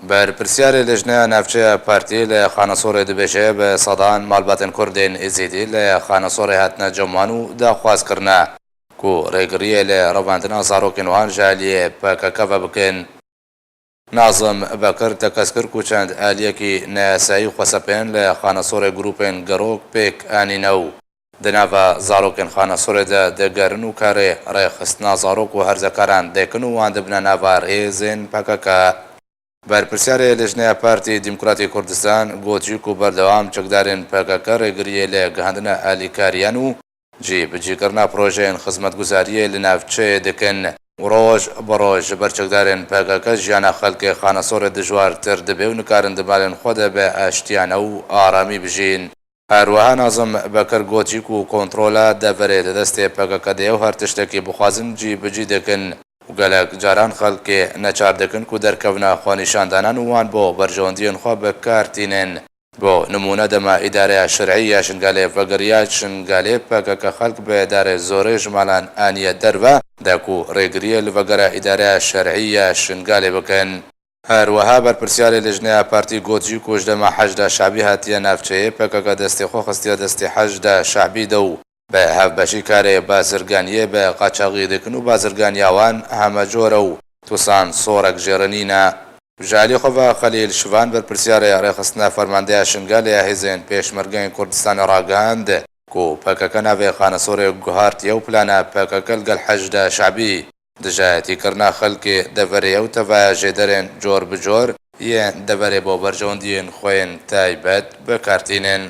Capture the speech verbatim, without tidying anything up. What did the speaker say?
Berpirsyarê Lijneya Navçeya Partî li Xanesorê dibêje, bi sedan malbatên Kurdên Êzîdî li Xanesorê hatine cem wan û daxwaz kirine ku rêgiriyê li revandina zarokên wan ji aliyê P K K ve bikin. Nazim Bekir tekez kir ku çend aliyekî neyasayî xwesepên li Xanesorê grûpên girok pêk anîne û di nava zarokên Xanesorê de digerin û karê rêxistina zarok û herzekaran dikin û wan dibine nava hêzên P K K. Berpirsyarê Lijneya Partî Demokratî Kurdistan gotiye ku berdewam çekdarên P K K rêgiriyê li gihandina alîkariyan û cîbicîkirina projeyên xizmetguzariyê li navçeyê dikin û roj bi roj ji ber çekdarên P K K jiyana xelkê Xanesorê dijwartir dibe û nikarin di malên xwe de bi aştiyane û aramî bijîn. Her wiha Nazim Bekir gotiye ku kontrola deverê di destê P K K de ye û her tiştekî bixwazin cîbicî dikin û gelek caran xelkê neçar dikin ku derkevine xwenîşandanan û wan bo berjewendiyên xwe bi kar tînin. Bo nimûne, dema Îdareya Şer'î ya Şingalê vegeriya Şingalê, P K K xelk bi darê zorê ji malan aniye derve, de ku rêgiriyê li vegera Îdareya Şer'î ya Şingalê bikin. Her wiha berpirsyarê Lijneya Partî gotiye ku ji dema Heşda Şabî hatiye navçeyê, P K K destê xwe xistiye destê Heşda Şabî de û bi hevbeşî karê bazirganiyê bi qaçaxî dikin û bazirganiya wan heme cor e û tusan sorek jê re nîne. Ji alî xwe ve Xelîl Şivan, berpirsyarê rêxistina fermandeya Şingalê ya Hêzên Pêşmergeyên Kurdistanê ragihand ku P K K navê Xanesorê guhartiye û plana P K K li gel Heşda Şabî dijayetîkirina xelkê deverê ye û tevaya jêderên cor bi cor yên deverê bo berjewendiyên xwe yên taybet bi kar tînin.